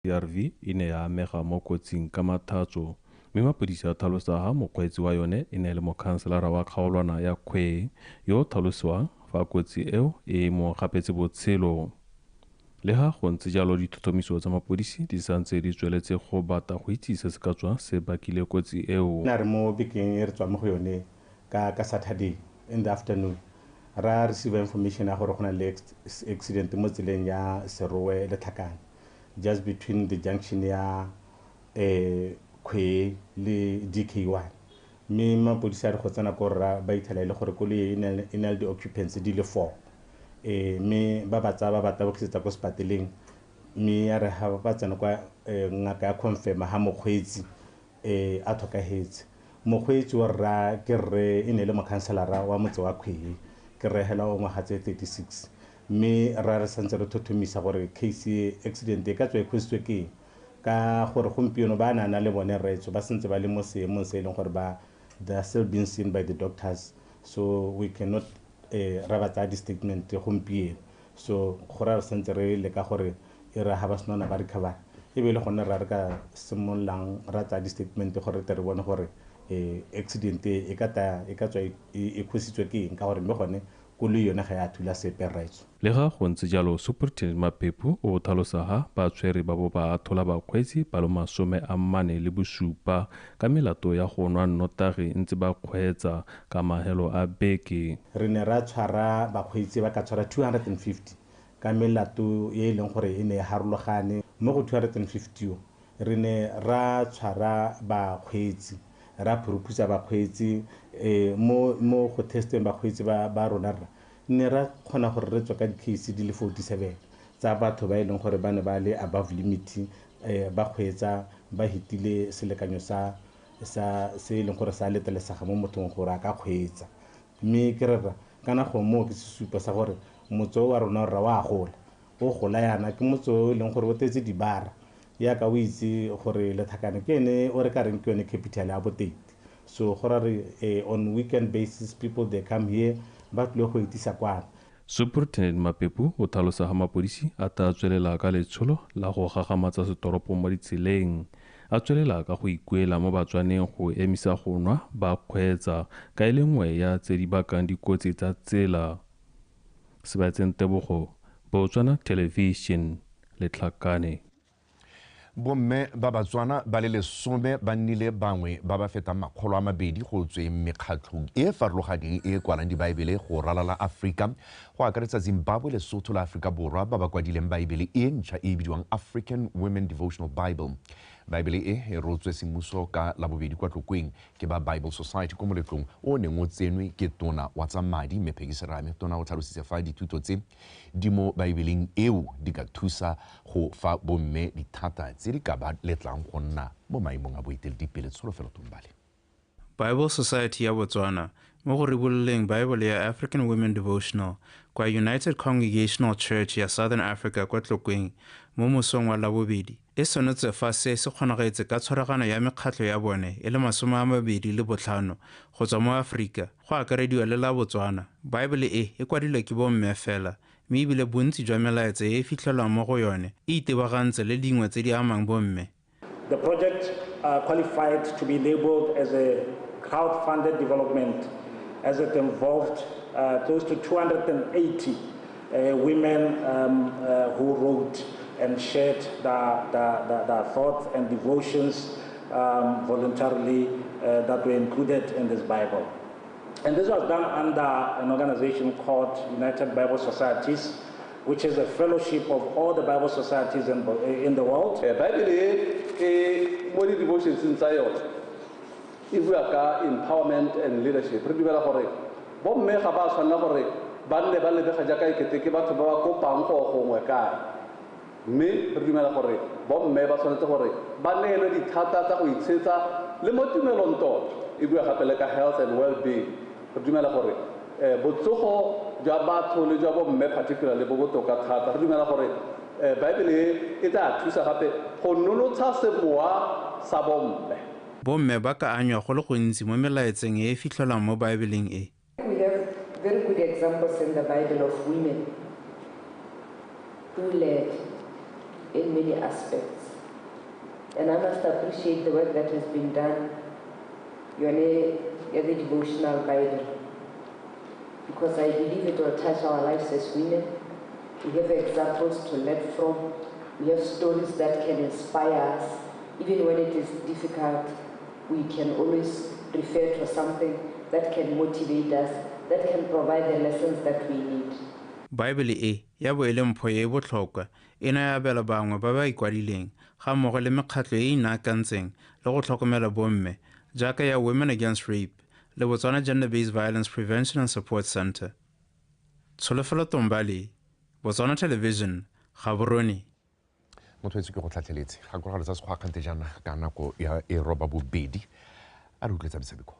CRV e ne ya amega mo kotsing ka Mathatso, mme mapodisi a tlhalosa ha mokgweetsi wa yone e ne e le mokhanselara wa kgaolwana ya Khwee yo o tlhalosiwang fa kotsi eo e mo gapetse botshelo. Le ha go ntse jalo, ditlhotlhomiso tsa mapodisi di santse di tsweletse go batla go itse se se ka tswang se bakile kotsi eo. Na re mo bekeng e re tswang mo go yone ka Saturday in the afternoon, ra receive information ya gore go na le accident mo tseleng ya Serowe le Tlhakane, just between the junction ya Khwee le DK1. Mme mapodisi a re go tsena ko rra, ba ithela e le gore koloi e na le di-occupants di le four, mme ba ba tsaya, ba ba tabogisetsa ko sepateleng. Mme ya re ga ba tsena kwa, ngaka ya confirma ga mokgweetsi a tlhokagetse. Mokgweetsi wa rra ke rre, e ne e le mokhanselara wa motse wa Khwee, ke rre hela o ngwaga tse 36. Mme ra re santse re tlhotlhomisa gore case accident e ka tswa e cause-tswe ke eng, ka gore gompieno ba nana le bone rretso ba santse ba le mo seemong se e leng gore ba they are still being seen by the doctors, so we cannot ra ba tsaya di-statement gompieno. So go ra re santse re leka gore e re ga ba sena ba recover, e be e le gone ra re ka simololang ra tsaya di-statement gore re tle re bone gore accident e ka ta e ka tswa e cause-itswe ke eng, ka gore mme gone koloi yone ga ya thula sepe, rraetsho. Le ga go ntse jalo, Superintendent Maphepu o tlhalosa ha ba tshwere ba bo ba athola bakgweetsi ba le 47 ka melato ya go nwa nnotagi ntse ba kgweetsa ka mahelo a beke. Re ne ra tshwara bakgweetsi ba ka tshwara 250 ka melato e e leng gore e ne e harologane. Mo go 250 yo, re ne ra tshwara bakgweetsi, ra phuruphusa bakgweetsi, mo go testeng bakgweetsi ba rona, rra ne ra kgona gore re tswe ka di-case di le 47 tsa batho ba e leng gore ba ne ba le above limit, ba kgweetsa ba hitile selekanyo sa se e leng gore sa letlelesega mo mothong gore a ka kgweetsa. Mme ke re rra, kana go moo ke sesupo sa gore motse o wa rona rra wa gola, o gola yana. Ke motse o e leng gore o tletse dibara, yaka o itse gore Lethakane ke ene o re ka reng ke yone capital ya Boteti. So go ra re on weekend basis people, they come here, ba tlile go itisa kwana. Superintendent Maphepu o tlhalosa ga mapodisi a tla tswelela ka letsholo la go gagamatsa setoropo mo ditseleng, a tswelela ka go ikuela mo Batswaneng go emisa go nwa ba kgweetsa ka e le nngwe ya tse di bakang dikotsi tsa tsela. Sebaetseng Tebogo, Botswana Television, Letlhakane. Bomme ba Batswana ba le 10 ba nnile bangwe ba ba fetang 200 go tsweng mekgatlhong e e farologaneng e e kwalang dibaebele go ralala Aforika, go akaretsa Zimbabwe, Lesotho le Aforika Borwa, ba ba kwadileng baebele e ntšha e e bidiwang African Women Devotional Bible. Baebele e e rotswe semmuso ka Labobedi kwa Tlokweng ke ba Bible Society ko moletlong o o neng o tsenwe ke tona wa tsa madi, mme Peggy Serame. Tona o tlhalositse fa dithuto tse di mo baebeleng eo di ka thusa go fa bomme dithata tse di ka ba letlang go nna mo maemong a boeteledipele. Tsholofelo Tombale. Bible Society ya Botswana mo go ribololeng Bible ya African Women Devotional kwa United Congregational Church ya Southern Africa kwa Tlokweng mo mosong wa Labobedi e senotse fa se se kgonagetse ka tshwaragano ya mekgatlho ya bone e le 25 go tswa mo Aforika, go akarediwa le la Botswana. Baebele e e kwadilwe ke bomme fela, mme ebile bontsi jwa melaetsa e e fitlhelwang mo go yone e itebagantse le dingwe tse di amang bomme. The project qualified to be labeled as a crowd-funded development, as it involved close to 280 women who wrote and shared their thoughts and devotions voluntarily that were included in this Bible. And this was done under an organization called United Bible Societies, which is a fellowship of all the Bible societies in the world. Bible e e mo di-devotions tsa yone e bua ka empowerment and leadership. Re dumela gore bomme ga ba tshwanela gore ba nne ba lebega jaaka ekete ke batho ba ba kopang go gongwe kae, mme re dumela gore bomme ba tshwanetse gore ba neelwe dithata tsa go itshetsa le mo tumelong tota. E bua gape le ka health and well-being. Re dumela gore botsogo jwa batho le jwa bomme particularly bo botoka thata. Re dumela gore Bible e e tla thusa gape go nonotsha semowa sa bomme. Bomme ba ka anywa go le gontsi mo melaetseng e e fitlhelwang mo Baebeleng e. We have very good examples in the Bible of women who led in many aspects. And I must appreciate the work that has been done, yone ya the devotional Bible, because I believe it will touch our lives as women. We have examples to learn from. We have stories that can inspire us. Even when it is difficult, we can always refer to something that can motivate us, that can provide the lessons that we need. Baebele e ya bo e le mpho e e botlhokwa e ne ya abela bangwe ba ba ikwadileng ga mmogo le mekgatlho e e inaakantseng le go tlhokomela bomme jaaka ya Women Against Rape le Botswana Gender Based Violence Prevention and Support Center. Tsholofelo Tombale, Botswana Television, Gaborone. Motho etse ke go tlhatlheletse gakologelo tsa sekgwa kgante jaana ka nako ya e roba bobedi a re utlwetsa metshameko.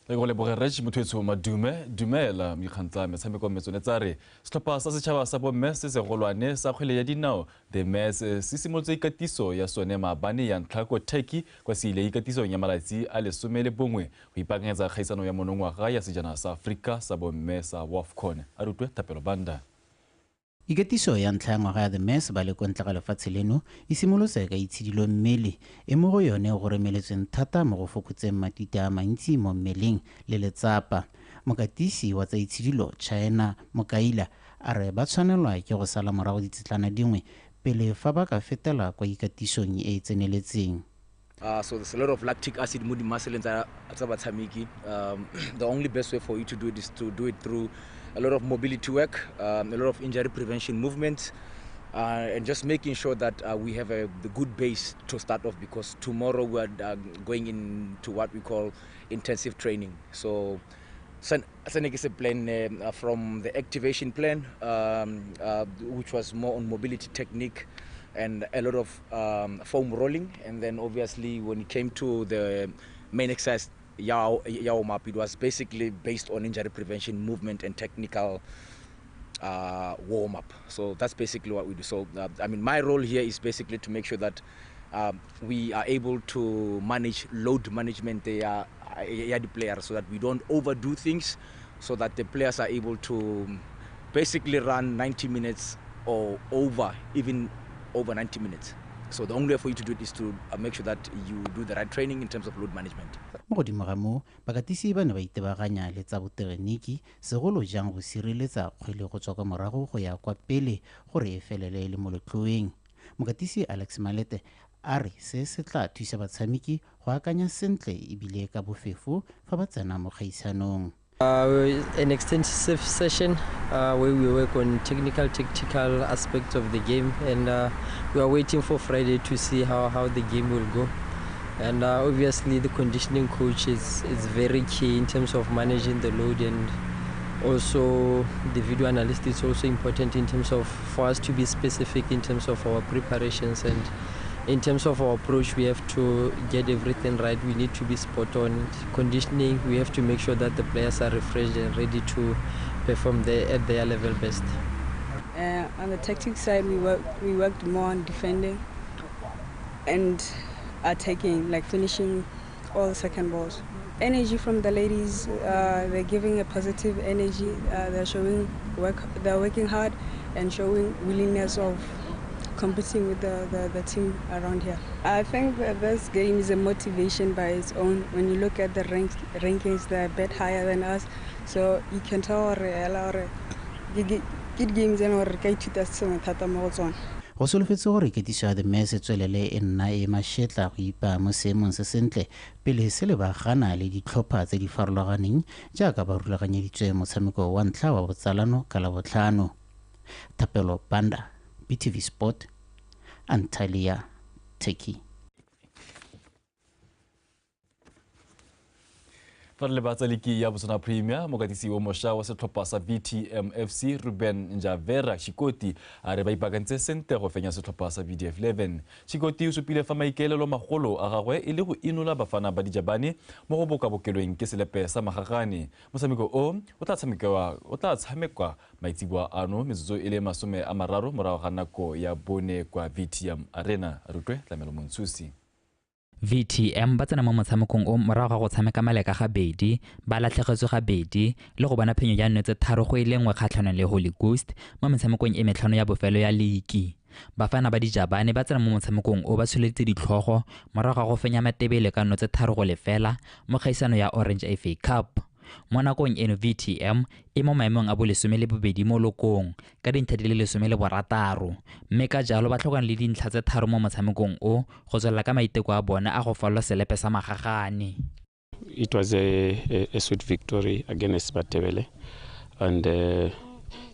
Le go leboge Reg Mothoetsho Madume dumela dikgang tsa metshameko metsone tsa re setlhopha sa setšhaba sa bomme se segolwane sa kgwele ya dinao The Mets se simolotse ikatiso ya sone maabane ya ntlha ko Turkey kwa se ile ikatisong ya malatsi a 11 go ipaakanyetsa kgaisano ya monongwaga ya sejana sa Aforika sa bomme sa WAFCON. A re utlwe Thapelo Banda. Ikatiso ya ntlha ya ngwaga ya The Mets ba le kwa ntle ga lefatshe leno e simolotse ka itshidilo mmele e mo go yone go remeletsweng thata mo go fokotseng matute a mantsi mo mmeleng le letsapa. Mokatisi wa tsa itshidilo China Mokaila a re ba tshwanelwa ke go sala morago ditsetlana dingwe pele fa ba ka fetela kwa ikatisong e e tseneletseng. So there's a lot of lactic acid mo di-muscleng tsa batshameki. The only best way for you to do it is to do it through a lot of mobility work, a lot of injury prevention movements, and just making sure that we have the good base to start off, because tomorrow we are going into what we call intensive training. So is a plan from the activation plan, which was more on mobility technique and a lot of foam rolling. And then obviously when it came to the main exercise, Yao map, it was basically based on injury prevention, movement, and technical warm-up. So that's basically what we do. So, I mean, my role here is basically to make sure that we are able to manage load management the players, so that we don't overdo things, so that the players are able to basically run 90 minutes or over, even over 90 minutes. So the only way for you to do it is to make sure that you do the right training in terms of load management. Mo godimo ga moo, bakatisi ba ne ba itebaganya le tsa botegeniki segolo jang go sireletsa kgwele go tswa kwa morago go ya kwa pele gore e felele le mo letloeng. Mokatisi Alex Malete a re se se tla thusa batshameki go akanya sentle ebile ka bofefo fa ba tsena mo kgaisanong. An extensive session where we work on technical, tactical aspects of the game, and we are waiting for Friday to see how the game will go. And obviously the conditioning coach is very key in terms of managing the load, and also the video analyst is also important in terms of for us to be specific in terms of our preparations and in terms of our approach. We have to get everything right. We need to be spot on. Conditioning, we have to make sure that the players are refreshed and ready to perform at their level best. On the tactics side, we worked more on defending and attacking, like finishing all the second balls. Energy from the ladies, they're giving a positive energy. They're showing work, they're working hard and showing willingness of competing with the team around here. I think that this game is a motivation by its own. When you look at the rankings, they're a bit higher than us, so you can tell good games and or Go solofetse gore ketiso ya The Mets e tswelele e nna e mašetla go ipaa mo seemong se sentle pele se lebagana le ditlhopha tse di farologaneng jaaka ba rulaganyeditswe motshameko wa ntlha wa botsalano ka Labotlhano. Thapelo Banda, BTV Sport, Antalya, Turkey. Fa re lebatsa liki ya Botswana Premier, mokatisi o mošwa wa setlhopha sa VTM FC Ruben Njavera Shikoti a re ba ipaakantse sentle go fenya setlhopha sa BDF 11. Shikoti o supile fa maikaelelo magolo a gagwe e le go inola bafana ba dijabane mo go bokabokelweng ke selepe sa magagane. Motshameko o o tla tshamekwa maitseboa ano metsotso e le 30 morago ga nako ya 4 kwa VTM Arena. A re utlwe Tlamelo Montshusi. VTM ba tsena mo motshamekong o morago ga go tshameka maleka gabedi, ba latlhegetswe gabedi le go bona phenyo ya 3-1 kgatlhanong le Holy Ghost mo metshamekong e metlhano ya bofelo ya liki. Bafana ba Dijabane ba tsena mo motshamekong o ba tsholeditse ditlhogo morago ga go fenya Matebele ka 3-0 mo kgaisano ya Orange FA Cup. Mo nakong eno VTM e mo maemong a bo 12 mo lokong ka dintlha di le 16, mme ka jalo ba tlhokang le dintlha tse 3 mo motshamekong o go tswelela ka maiteko a bona a go falola selepe sa magagane. It was a sweet victory against Matebele, and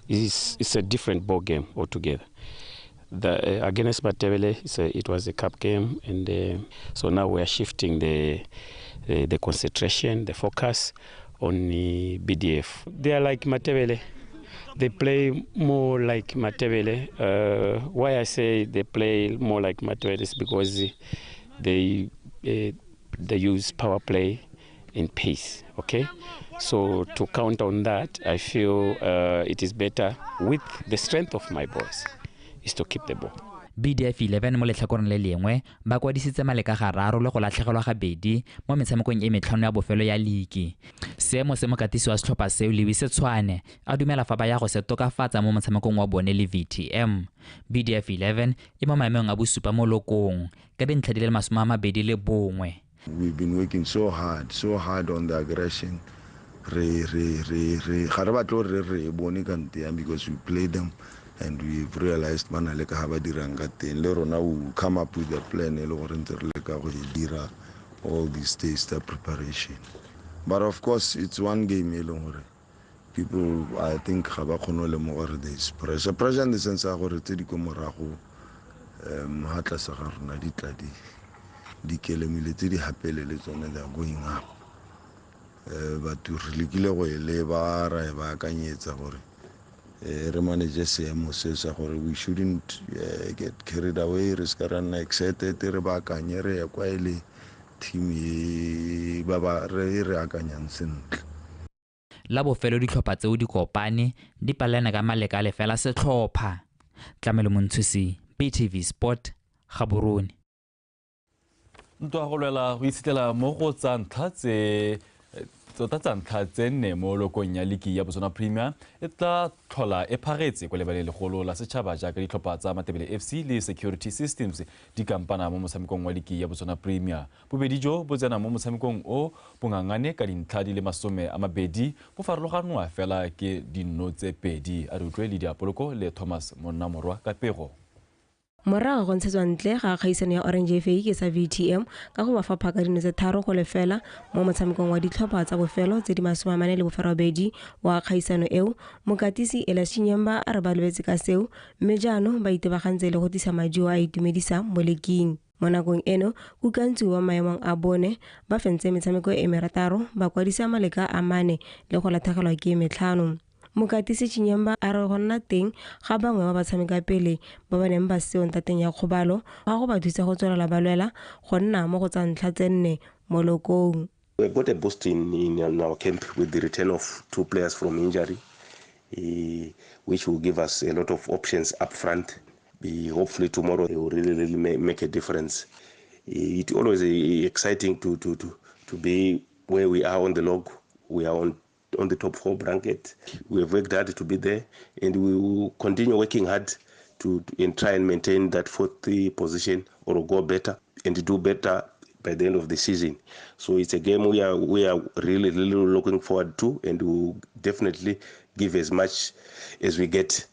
it's a different ball game altogether. Against Matebele, it was a cup game, and so now we are shifting the concentration, the focus on the BDF. They are like Matebele. They play more like Matebele. Why I say they play more like Matebele is because they use power play and pace. Okay, so to count on that, I feel it is better with the strength of my boys is to keep the ball. BDF 11 mo letlhakoreng le lengwe ba kwadisitse maleka gararo le go latlhegelwa gabedi mo metshamekong e metlhano ya bofelo ya liki. Seemo se mokatisi wa setlhopha seo Lewis Tshwane a dumela fa ba ya go se tokafatsa mo motshamekong wa bone le VTM. BDF 11 e mo maemong a bosupa mo lokong ka dintlha di le 21. We've been working so hard on the aggression. Re ga re batle re bone ka nte because we play them. And we've realized bana le ka ha ba dirang ka teng le rona we come up with a plan e le gore ntse re leka go e dira all these days the preparation. But of course it's one game e leng gore people I think ga ba kgone go lemoga gore there is pressure in the sense ya gore tse di ko morago ha tlase ga rona di tla di kelemile tse di hapele le tsone they are going up. But re lekile go e leba ra e baakanyetsa gore re manage seemo se sa gore we shouldn't get carried away, re ska ra nna excited, re baakanye re ya kwa e le team e ba ba re akanyang sentle. La bofelo ditlhopha tseo di kopane di palelana ka maleka a lefela setlhopha. Tlamelo Montshusi, BTV Sport, Gaborone. Ntwa go lwela go itshetlela mo go tsa ntlha tse tota tsa ntlha tse nne mo lokong ya liki ya Botswana Premier e tla tlhola e phagetse kwa lebaleng legolo la setšhaba jaaka ditlhopha tsa Matebele FC le Security Systems di kampana mo motshamekong wa liki ya Botswana Premier. Bobedi jo bo tsena mo motshamekong o bongangane ka dintlha di le 20, bo farologanwa fela ke dinno tse 2. A re utlwe le Diapoloko le Thomas Monnamorwa ka pego. Morago go ntshetswa ntle ga kgaisano ya Orange FA ke sa VTM ka go ba fapha ka dino tse 3-0 mo motshamekong wa ditlhopha tsa bofelo tse di 48 wa kgaisano eo. Mokatisi Elias Chinyemba a re ba lebetse ka seo mme jaanong ba itebagantse le go tlisa maduo a itumedisang mo leking. Mo nakong eno Kukantsu wa maemong a bone ba fentse metshameko e merataro, ba kwadisa maleka a 4 le go latlhegelwa ke 5. Mokatisi Chinyemba a re go nna teng ga bangwe ba batshameka pele ba ba neng ba seo ntateng ya kgobalo ga go ba thusa go tswelela ba lwela go nna mo go tsa ntlha tse 4 mo lokong. We got a boost in our camp with the return of 2 players from injury, which will give us a lot of options up front. Hopefully tomorrow it will really make a difference. It's always exciting to be where we are on the log. We are on the top 4 bracket. We have worked hard to be there, and we will continue working hard to and try and maintain that 4th position or go better and do better by the end of the season. So it's a game we are really, really looking forward to, and we will definitely give as much as we get.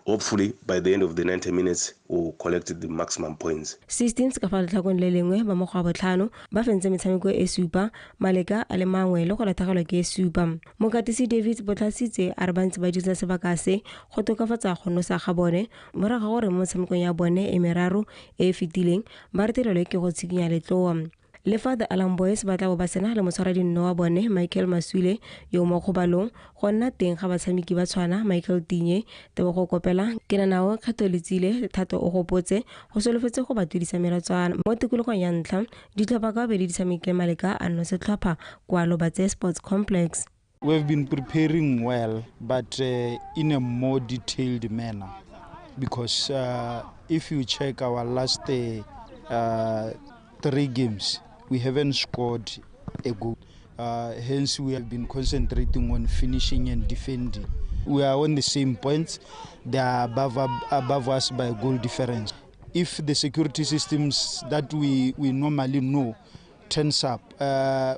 Hopefully by the end of the 90 minutes we'll collect the maximum points. 16 ka fa letlhakong le lengwe ba mokgwa botlhano ba fentse metshameko e supa, maleka a le mangwe le go latlhegelwa ke e supa. Mokatisi David Botlhasitse a re ba ntse ba dirisa sebaka se go tokafatsa go nosa ga bone morago ga gore mo metshamekong ya bone e meraro e e fetileng ba retelelwe ke go tshikinya letloa. Le fa the Alarm Boys ba tla bo ba sena le motshwaradinno wa bone Michael Maswile yo mo kgobalong, go nna teng ga batshameki ba tshwana Michael Tinye, Tebogo Kopela, Kenanao Kgatoletsile, Thato o Gopotse go solofetse go ba tudisa melatswana. Mo tikologong ya ntlha ditlhopha ka bobedi di tshamekile maleka a nno setlhopha kwa Lobatse Sports Complex. We've been preparing well, but in a more detailed manner, because if you check our last 3 3 games, we haven't scored a goal. Hence, we have been concentrating on finishing and defending. We are on the same points. They are above us by goal difference. If the security systems that we normally know turns up,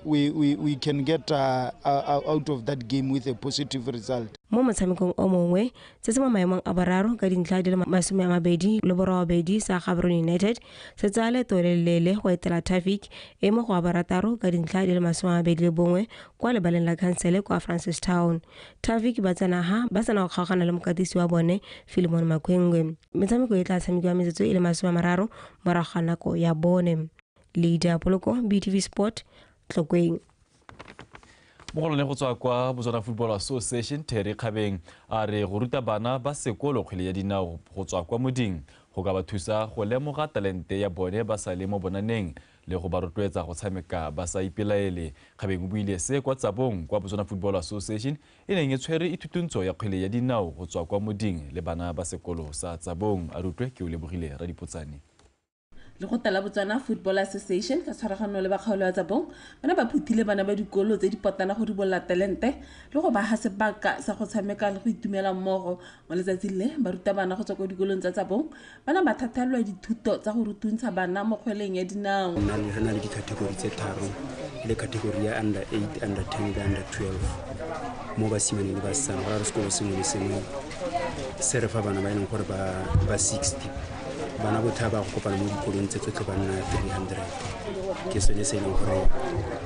we can get out of that game with a positive result. Mo motshamekong o mongwe se se mo maemong a boraro ka dintlha di le 28 sa Gaborone United se tsaya leeto le leleele go etela Tavic e mo go a barataro ka dintlha di le 21 kwa lebaleng la khansele kwa Francistown. Tavic ba tsena ha ba sena go kgaogana le mokatisi wa bone Philemon Makwengwe. Metshameko e tla tshamekiwa metsotso e le 30 morago ga nako ya bone. Leader Poloko, BTV Sport, Tlokweng. Mogolwane go tswa kwa Botswana Football Association Terry Kgabeng a re go ruta bana ba sekolo kgwele ya dinao go tswa kwa moding go ka ba thusa go lemoga talente ya bone ba sa le mo bonaneng le go ba rotloetsa go tshameka ba sa ipelaele. Kgabeng o buile se kwa Tsabong kwa Botswana Football Association e neng e tshwere ithutuntsho ya kgwele ya dinao go tswa kwa moding le bana ba sekolo sa Tsabong. A rutwe ke o lebogile Radipotsane. Lekgotla la Botswana Football Association ka tshwaragano le ba kgaolo ya Tsabong bana ba phuthile bana ba dikolo tse di potana go ribolola talente le go ba ha sebaka sa go tshameka le go itumela mmogo. Mo letsatsing le ba ruta bana go tswa ko dikolong tsa Tsabong bana ba thathelwa dithuto tsa go rutuntsha bana mo kgweleng ya dinao. Re na le dikategori tse tharo, le category ya under 8, under 10 le under 12 mo basimane le basetsana. Go ra re sekolo sengwe le sengwe se re fa bana ba e leng gore ba 60 bana botlhe ba go kopana mo dikolong tse tsotlhe ba nna 300. Ke sone se e leng gore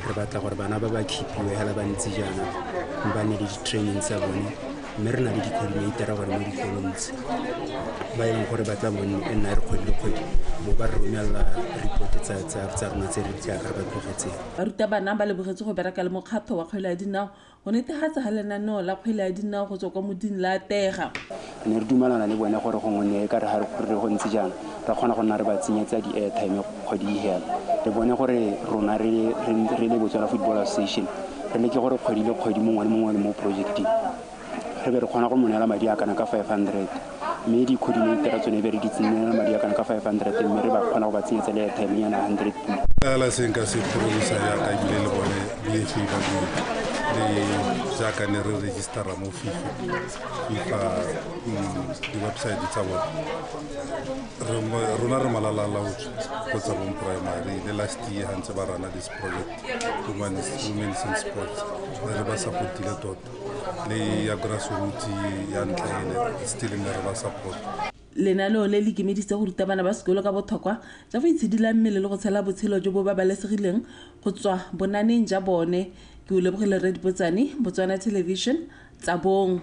re batla gore bana ba ba khipiwe hela ba ntse jaana ba nne le di-training tsa bone, mme re na le di-coordinator gore mo dikolong tse ba e leng gore ba tla bone e nna re kgwedi le kgwedi bo ba re romela report tsa rona tse re jaaka re ba tlogetseng. Barutabana ba lebogetse go bereka le mokgatho wa kgwele ya dinao go netefatsa ga lenaneo la kgwele ya dinao go tswa kwa moding la atega. Ne re dumalana le bone gore gongwe ne ka re ga re go ntse jaana ra kgona go nna re ba tsenyetsa di-airtime kgwedi e hela. Re bone gore rona re le Botswana Football Association re leke gore kgwedi le kgwedi mongwe le mongwe le mo projecteng re be re kgona go mo neela madi a kana ka 500, mme di-coordinator tsone be re di tsenyela madi a kana ka 500, mme re ba kgona go ba tsenyetsa le airtime nyana 100 pula. Fela se nka se promise yaka ebile le bone BFA ba bue le jaaka ne re registera mo FIFA di-website tsa bone. Rona re malalalaotswe ko Tsabong Primary le last year ha ntse ba rana this project Women in Sports ne re ba support-ile tota, le ya grassroots ya ntlha ele still ne re ba support. Lenaneo le le ikemeditse go ruta bana ba sekolo ka botlhokwa jwa go itshidila mmele le go tshela botshelo jo bo babalesegileng go tswa bonaneng ja bone. Ke o lebogile Radipotsane, Botswana Television, Tsabong.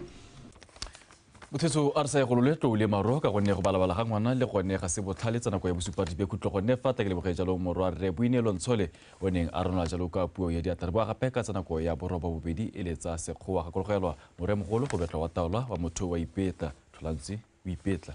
Mothetso a re sa ye golole tlou le maro ka gonne go balabala ga ngwana le gone ga se botlhale tsa nako ya bosupa dibe khutlo gone fa ta ke leboge jalo morwa rre Boineelo Ntshole o neng a ronwa jalo ka puo ya diatla. Re boa gape ka tsa nako ya 8:30 e le tsa sekgowa. Gakologelwa moremogolo go betlwa wa taola wa motho wa ipetla tlholantsi o ipetla.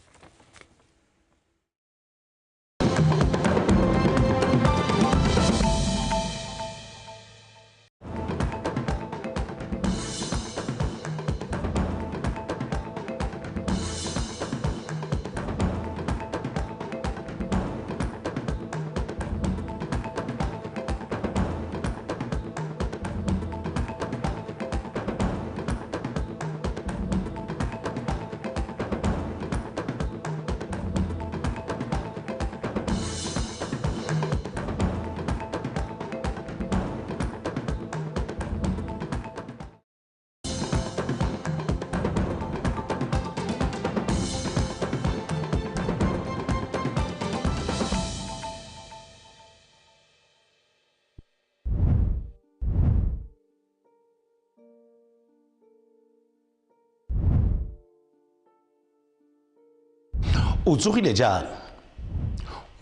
O tsogile jang?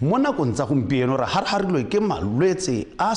Mo nakong tsa gompieno re harharilwe ke malwetse a